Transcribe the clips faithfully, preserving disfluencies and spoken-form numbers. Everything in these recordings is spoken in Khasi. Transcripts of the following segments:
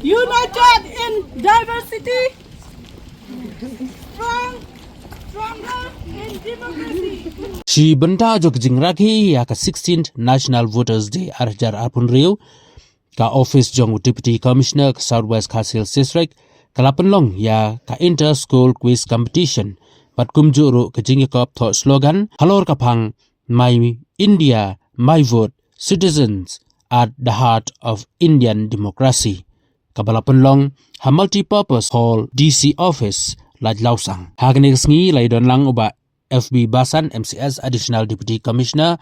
United in diversity, strong, stronger in democracy. Shi bynta jong ka jingrakhe ïa ka sixteenth National Voters Day ar hajar arphew hynriew, ka office jong u Deputy Commissioner ka South West Khasi Hills District ka la pynlong ïa ka Inter School Quiz Competition bad kumjuh ruh ka jingïakop thoh slogan halor ka phang My India, My Vote, Citizens at the Heart of Indian Democracy, kaba la pynlong ha Multipurpose Hall, D C Office, Laitlawsang. Ha kane ka sngi la ïadon lang u Bah F B Basan, M C S, Additional Deputy Commissioner,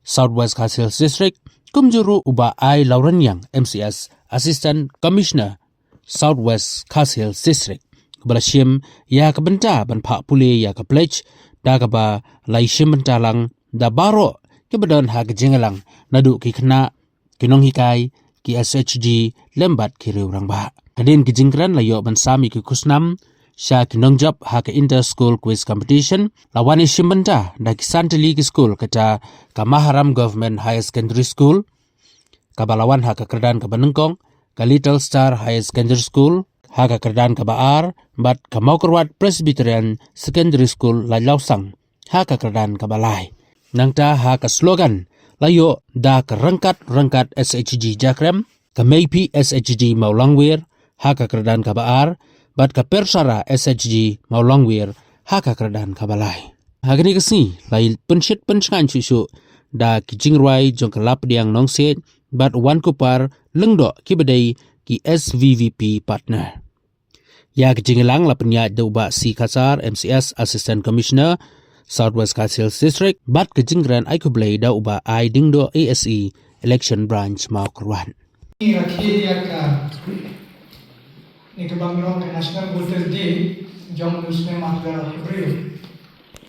South West Khasi Hills District, kumjuh ruh u Bah I Lawraniang, M C S, Assistant Commissioner, South West Khasi Hills District, ba la shim ïa ka bynta ban phah pule ïa ka pledge, da kaba la ïashim bynta lang da baroh kiba don ha ka jingïalang, naduh ki khynnah, ki nonghikai, ki S H G lem bad ki riew rangbah. Hadien ki jingkren la ïoh ban sam ïa ki khusnam sha ki nongjop ha ka Inter School Quiz Competition, la wan ïashim bynta da ki san tylli ki skul, kata ka Maharam Government Higher Secondary School, kaba la wan ha ka kyrdan kaba nyngkong, ka Little Star Higher Secondary School ha ka kyrdan kaba ar, bad ka Mawkyrwat Presbyterian Secondary School, Laitlawsang, ha ka kyrdan kaba lai. Nangta ha ka slogan la ïoh da ka ryngkat ryngkat S H G Jakrem, ka Meiphi S H G Mawlangwir ha ka kyrdan kaba ar, bad ka Persara S H G Mawlangwir ha ka kyrdan kaba lai. Ha kane ka sngi la ïa pynshit pynshngaiñ shuh shuh da ki jingrwai jong ka Lapdiang Nongsiej bad Wankupar Lyngdoh, kiba dei ki S V V P partner. Ïa ka jingïalang la pynïaid da u Bah C Khasar, M C S, Assistant Commissioner, South West Khasi Hills District, bad ka jingkren ai khublei da u Bah I Diengdoh, A S E, Election Branch, Mawkyrwat. Ïa ka, ïa ka, ni ka bang jong ka National Voters Day jong u snem ar hajar arphew hynriew.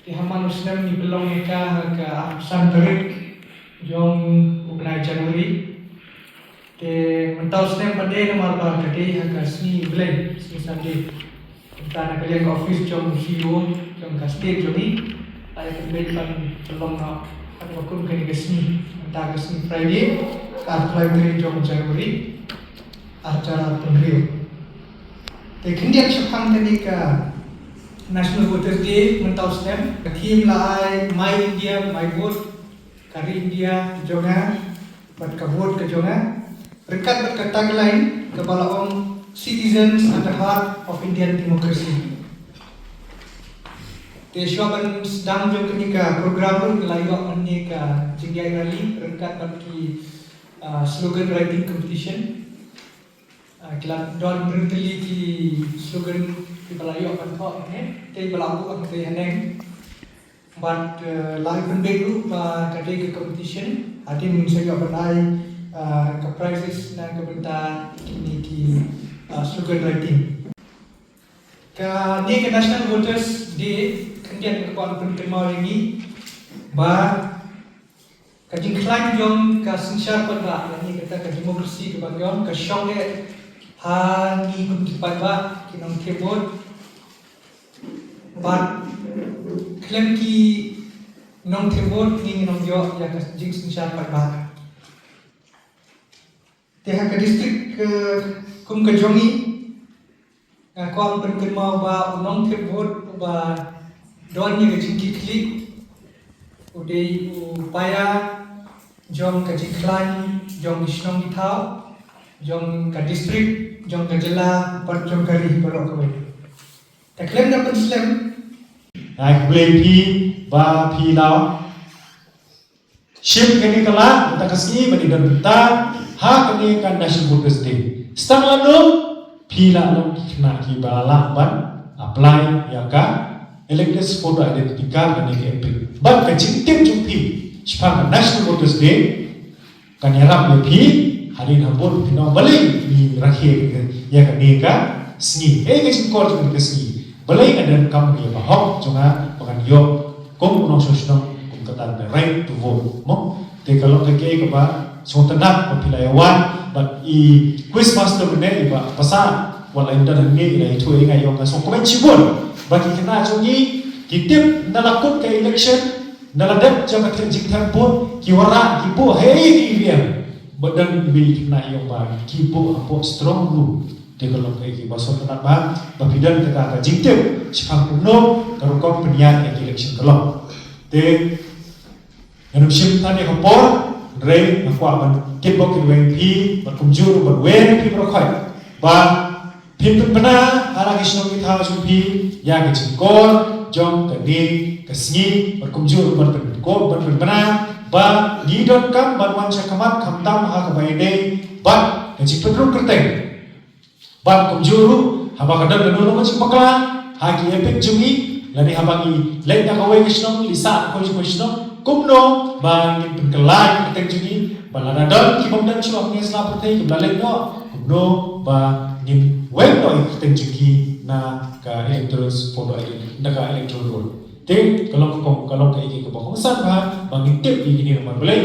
Te ha man u snem ngi pynlong ïa ka ha ka arphew san tarik jong u bnai January. Te mynta u snem pat dei namar ba ka dei ha ka sngi Blei, sngi Sunday. Mynta na ka liang ka office jong u C E O jong ka state jong ngi, la ïa pynbeit ban pynlong noh ha kaba kum kane ka sngi, mynta ka sngi Friday, ka arphew lai tarik jong January, ar hajar arphew hynriew. Te khyndiat shaphang kane ka National Voters Day mynta u snem, ka theme la ai My India, My Vote, ka ri India jong nga bad ka vote ka jong nga, ryngkat bad ka tagline kaba la ong Citizens at the Heart of Indian Democracy. Te shuwa ban sdang jong kane ka program ruh ngi la ïoh kane ka jingïaid rally ryngkat bad ki, ah, slogan writing competition. Ah, ki la don hynriew tylli ki slogan kiba la ïoh ban thoh hangne, te ba la buh hangne haneng. Bad, eh, la ïa pynbeit ruh ba ka dei ka competition, hadien ngin sa ïoh ban ai, ah, ka prizes na ka bynta kine ki, ah, slogan writing. Kane ka National Voters Day, khyndiat nga kwah pynkynmaw ïa ngi ba ka jingkhlaiñ jong ka synshar paidbah, lane kata ka democracy kaba ngi ong, ka shong eh ha ngi kum ki paidbah, ki nongthep vote. Bad khlem ki nongthep vote ngi ngi nang ïoh ïa ka jingsynshar paidbah. Te ha ka district, eh, kum ka jong ngi, nga kwah pynkynmaw ba u nongthep vote uba don ïa ka jingkitkhlieh u dei u paia jong ka jingkhlaiñ jong ki shnong ki thaw, jong ka district, jong ka jylla bad jong ka ri baroh kawei. Te khlem da pynslem, ai khublei phi ba phi la shim kane ka lad mynta ka sngi ban ïadon bynta ha kane ka National Voters Day. Start lano phi la long ki khynnah kiba lah ban apply ïa ka electors photo identity card lane ka EPIC. Bad ka jingtip jong phi shaphang ka National Voters Day kan ïarap ïa phi hadien habud phin ong balei ngi rakhe ïa kane ka sngi. Kaei ka jingkor jong kane ka sngi? Balei nga donkam ïa ka hok jong nga ba ngan ïoh kum u nongshong shnong kum kata ka right to vote mo? Te ka long kaei kaba sngewtynnat ba phi la ïa wan bad i quiz master mynne i Bah Pasar wat la ïa don hangne i la ïathuh ïa nga, ïa nga sngewkmen shibun ba ki khynnah jong ngi ki tip na la kut ka election, na la dep jong ka jingthep vote, ki wanrah ki buh ha E V M. Ba don iwei i khynnah i ong ba ki buh hapoh strong room. Te ka long kaei kaba sngewtynnat ba, ba phi don kata ka jingtip shaphang kumno ka rukom pynïaid ïa ki election ka long. Te ngan ym shim than ïa ka por, hynrei nga kwah ban kitbok kitwei ïa phi, ban kumjuh ruh ban wer ïa phi baroh khoit ba phin pynbna ha la ki shnong ki thaw jong phi ïa ka jingkor jong kane ka sngi, ban kumjuh ruh ban pynbna, ban pynbna ba ngi donkam ban wan shakhmat khamtam ha kaba ïadei bad ka jingpynrung kyrteng. Bad kumjuh ruh haba ka don kano kano ka jingbakla ha ki EPIC jong ngi, lane haba ngi leit na kawei ka shnong, ngi sah na kawei ka shnong, kumno ba ngin pynkylla ïa ka kyrteng jong ngi, ba lada don ki bym don shuh ha ngi sla pyrthei kiba la leit noh, kumno ba ngin weng noh ïa ka kyrteng jong ki na ka electoral photo ID, na ka electoral roll. Te ka long ka, ka long kaei kaba kongsan ba, ba ngin tip ïa kine, namar balei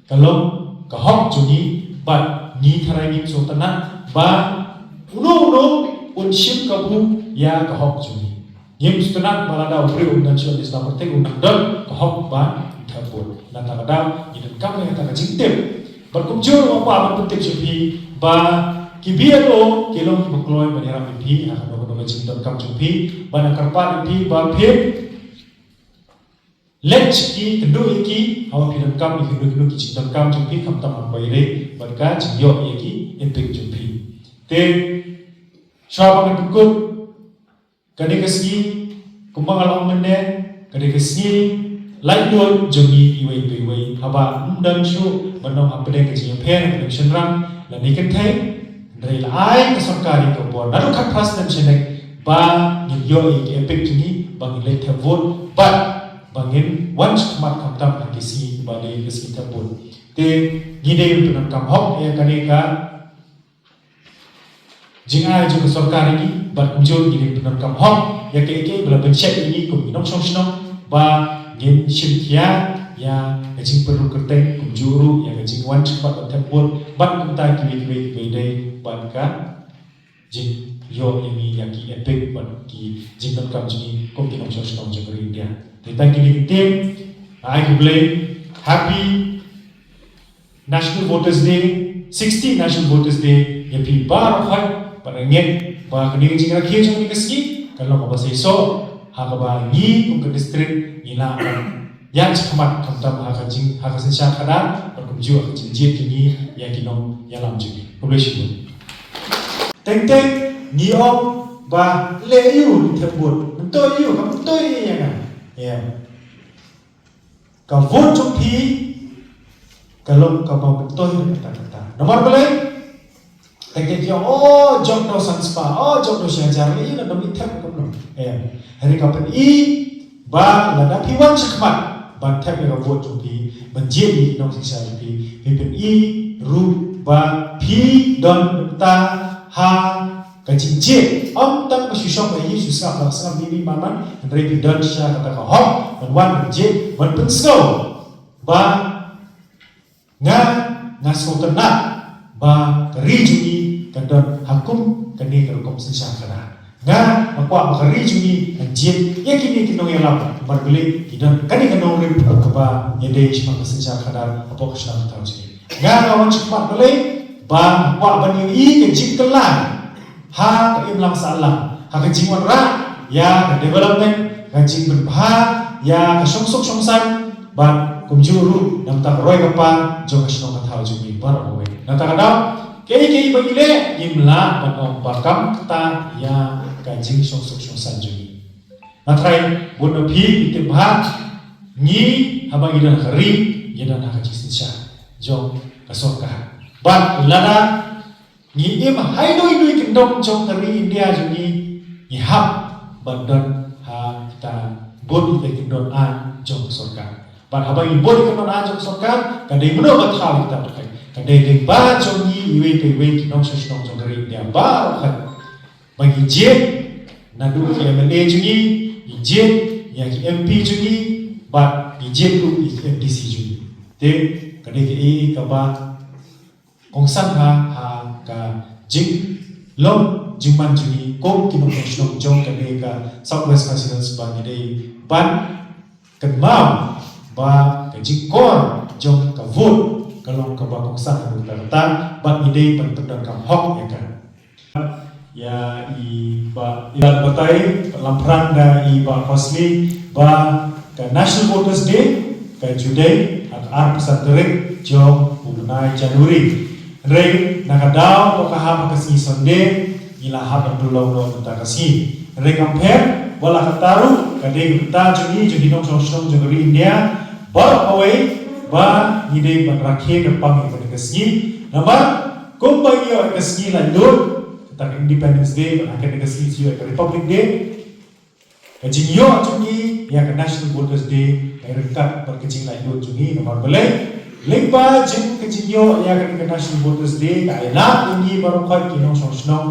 ka long ka hok jong ngi, bad ngi tharai ngim sngewtynnat ba uno uno un shim kabu ïa ka hok jong ngi. Ngim sngewtynnat ba lada u briew um don shuh ha ngi sla pyrthei un nang don ka hok ban thep vote. Nangta ka daw ngi donkam ïa kata ka jingtip. Bad kumjuh ruh nga kwah ban pyntip sha phi ba ki BLO ki long kiba kloi ban ïarap ïa phi ha kano kano ka jingdonkam jong phi. Bad nga kyrpad ïa phi ba phin leit sha ki, kynduh ïa ki haba phi donkam ïa kino kino ki jingdonkam jong phi, khamtam ha kaba ïadei bad ka jingïoh ïa ki EPIC jong phi. Te shuwa ba ngan pynkut, ka dei ka sngi, kumba nga la ong mynne, ka dei ka sngi laitluid jong ngi iwei pa iwei. Haba ym don shuh ban ong hapdeng ka jingïapher, hapdeng shynrang lane kynthei, hynrei la ai ka sorkar ïa ka bor naduh khatphra snem shaneng ba ngin ïoh ïa ki EPIC jong ngi, ba ngin leit thep vote bad ba ngin wan shakhmat khamtam ha ki sngi ba dei ki sngi thep vote. Te ngi dei ban pyndonkam hok ïa kane ka jingai jong ka sorkar ïa ngi, bad kumjuh ngi dei ban pyndonkam hok ïa kaei kaei ba la pynshet ïa ngi kum ki nongshong shnong, ba ngin shim khia ïa ka jingpynrung kyrteng, kumjuh ruh ïa ka jingwan shakhmat ban thep vote, bad kumta kiwei kiwei kiba ïadei bad ka jingïoh ïa ngi ïa ki EPIC bad ki jingdonkam jong ngi kum ki nongshong shnong jong ka ri India. Te tang kine ki ktien, ai khublei, happy National Voters Day, sixty National Voters Day ïa phi baroh khoit, bad nga ngeit ba kane ka jingrakhe jong kane ka sngi kan long kaba seisoh ha kaba ngi kum ka district ngi lah ban ïaid shakhmat khamtam ha ka jing, ha ka synshar khadar, bad kumjuh ha ka jingjied jong ngi ïa ki nongïalam jong ngi. Khublei shibun. Teng teng ngi ong ba leh aïu thep vote, myntoi aïu, ka myntoi ïa nga. Ïa ka vote jong phi ka long kaba myntoi na kata kata. Namar balei? Teng teng ki ong, oh, jop da u san spah, oh, jop da u shi hajar, leh aïu, lada ym thep kumno. Em, hynrei ka pyni ba lada phi wan shakhmat ban thep ïa ka vote jong phi, ban jied ïa ki nongsynshar jong phi, phi pyni ruh ba phi don bynta ha ka jingjied. Ym tang ba shu shong ba ïa shu sngap, ba sngap mih mih man man, hynrei phi don shisha kata ka hok ban wan ban jied, ban pynsngew ba nga, nga sngewtynnat ba ka ri jong ngi ka don ha kum kane ka rukom synshar khadar. Nga, nga kwah ba ka ri jong ngi kan jied ïa kine ki nongïalam, namar balei ki don kane ka nongrim kaba ïadei shaphang ka synshar khadar hapoh ka shnong ka thaw jong ngi. Nga, nga wan shakhmat balei, ba nga kwah ban ïohi ka jingkylla ha ka imlang sahlang, ha ka jingwanrah ïa ka development, ka jingpynbha ïa ka shongsuk shongsaiñ, bad kumjuh ruh na ka bynta ka roi ka par jong ka shnong ka thaw jong ngi baroh kawei. Na kata ka daw, kaei kaei ba ngi leh, ngim lah ban ong ba kam ktah ïa ka jingshongsuk shongsaiñ jong ngi. Nga tharai bun na phi ngi tip bha, ngi haba ngi don ha ka ri, ngi don ha ka jingsynshar jong ka sorkar. Bad lada ngi im ha ino ino i kyndong jong ka ri India jong ngi, ngi hap ban don ha kita bun ita i kyndon aiñ jong ka sorkar. Bad haba ngi bun i kyndon aiñ jong ka sorkar, ka dei mano ba thaw ïa kita pyrthei? Ka dei lyngba jong ngi iwei pa iwei ki nongshong shnong jong ka ri India baroh khoit. Ba ngi jied naduh ki MLA jong ngi, ngi jied ïa ki MP jong ngi, bad ngi jied ruh ïa ki MDC jong ngi. Te ka dei kaei kaba kongsan ha, ha ka jinglong jingman jong ngi kum ki nongshong shnong jong kane ka South West Khasi Hills, ba ngi dei ban kynmaw ba ka jingkor jong ka vote ka long kaba kongsan ha kata ka bynta, bad ngi dei ban pyndonkam hok ïa ka. Ïa i Bah, i Bah Batai, Lamphrang da i Bah Khosli, ba ka National Voters Day ka ju dei ha ka arphew san tarik jong u bnai January. Hynrei na ka daw ba ka hap ha ka sngi Sunday, ngi la hap ban pynlong noh mynta ka sngi. Hynrei kam pher, wat la katta ruh, ka dei ka bynta jong ngi, jong ki nongshong shnong jong ka ri India baroh kawei, ba ngi dei ban rakhe kyrpang ïa kane ka sngi. Namar kumba ngi ïoh ïa ka sngi laitluid, kata ka Independence Day, bad ha kane ka sngi ngi ïoh ïa ka Republic Day, ka jingïoh jong ngi ïa ka National Voters Day ka ryngkat bad ka jinglaitluid jong ngi. Namar balei? Lyngba jong ka jingïoh ïa kane ka National Voters Day ka ai lad ïa ngi baroh khoit ki nongshong shnong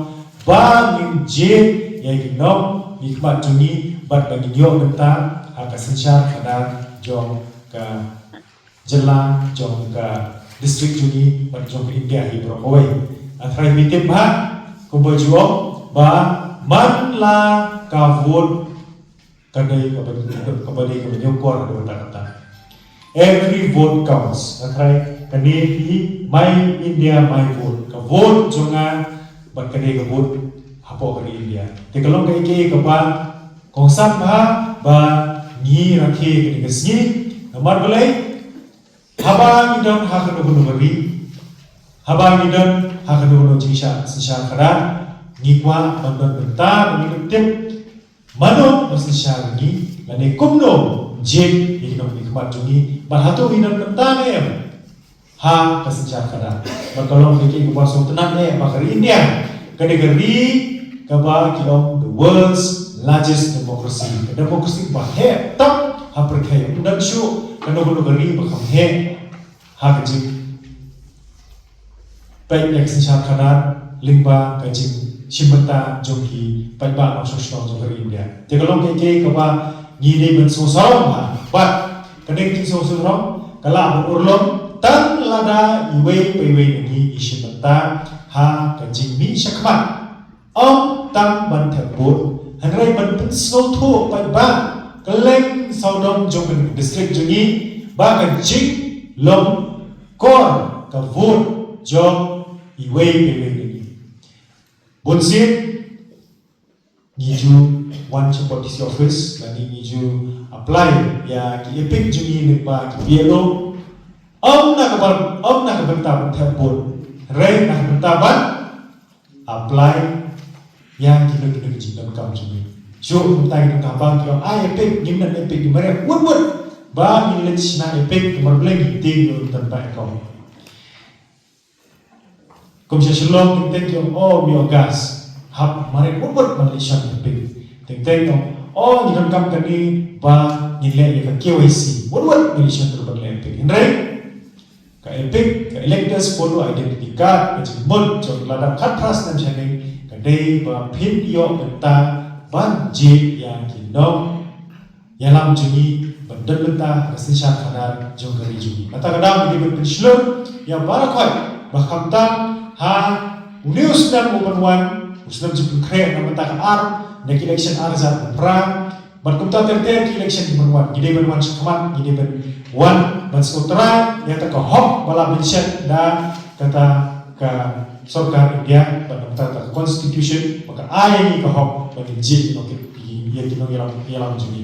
ba ngin jied ïa ki nongmihkhmat jong ngi bad ba ngin ïoh bynta ha ka synshar khadar jong ka jylla, jong ka district jong ngi bad jong ka India hi baroh kawei. Hynrei phi tip bha, kumba ju ong ba man la ka vote ka dei kaba, kaba dei kaba ñiewkor ha kata kata. Every vote counts. Hynrei kane hi My India My Vote, ka vote jong nga bad ka dei ka vote hapoh ka ri India. Te ka long kaei kaei kaba kongsan bha ba ngi rakhe kane ka sngi. Namar balei? Haba ngi don ha kano kano ka ri, haba ngi don ha kano kano jingshah synshar khadar, ngi kwah ban don bynta ba ngin tip mano ba synshar ïa ngi, lane kumno jied ïa ki nongmihkhmat jong ngi, bad hato ngi don bynta ne em ha ka synshar khadar. Bad ka long kaei kaei kaba sngewtynnat eh ba ka ri India ka dei ka ri kaba ki ong the world's largest democracy. Ka democracy ba heh tam ha pyrthei. Ym don shuh kano kano ka ri ba kham heh ha ka jingpeit ïa ka synshar khadar lyngba ka jingshim bynta jong ki paidbah nongshong shnong jong ka ri India. Te ka long kaei kaei kaba ngi dei ban sngewsarong ha. Bad ka dei ka jingsngewsarong ka lah ban urlong tang lada iwei pa iwei na ngi ngi shim bynta ha ka jingmih shakhmat. Ym tang ban thep vote, hynrei ban pynsngewthuh paidbah kylleng sawdong jong ka district jong ngi ba ka jinglong kor ka vote jong iwei pa iwei na ngi. Bun sien ngi ju wan shapoh D C office lane ngi ju apply ïa ki EPIC jong ngi lyngba ki B L O. Ym na ka ban, ym na ka bynta ban thep vote, hynrei na ka bynta ban apply ïa kino kino ki jingdonkam jong ngi. Shuh mynta ki donkam bang ki ong ai EPIC, ngim don EPIC, ngim mareh, wut wut ba ngin leit shna EPIC, namar balei? Ngi tieng ïa u don ba account. Kum sha Shillong teng teng ki ong, oh, mi August hap mareh wut wut ban leit shna EPIC. Teng teng ki ong, oh, ngi donkam kane ba ngin leh ïa ka K Y C, wut wut ngin leit shna ban leh EPIC. Hynrei ka EPIC, ka Electors Photo Identity Card, ka jingmut jong lada khatphra snem shaneng, ka dei ba phin ïoh bynta ban jied ïa ki nongïalam jong ngi ban don bynta ha ka synshar khadar jong ka ri jong ngi. Kata ka daw ngi dei ban pynshlur ïa baroh khoit ba khamtam ha une u snem u ban wan, u snem jingpynkhreh na ka bynta ka ar, na ki election ar hajar phra, bad kumta ter ter ki election ki ban wan, ngi dei ban wan shakhmat, ngi dei ban wan ban sngewthuh ïa kata ka hok ba la bynshet da kata ka sorkar India bad kata ka constitution ba ka ai ïa ngi ka hok ba ngin jied ïa ki nongïalam, ïalam jong ngi.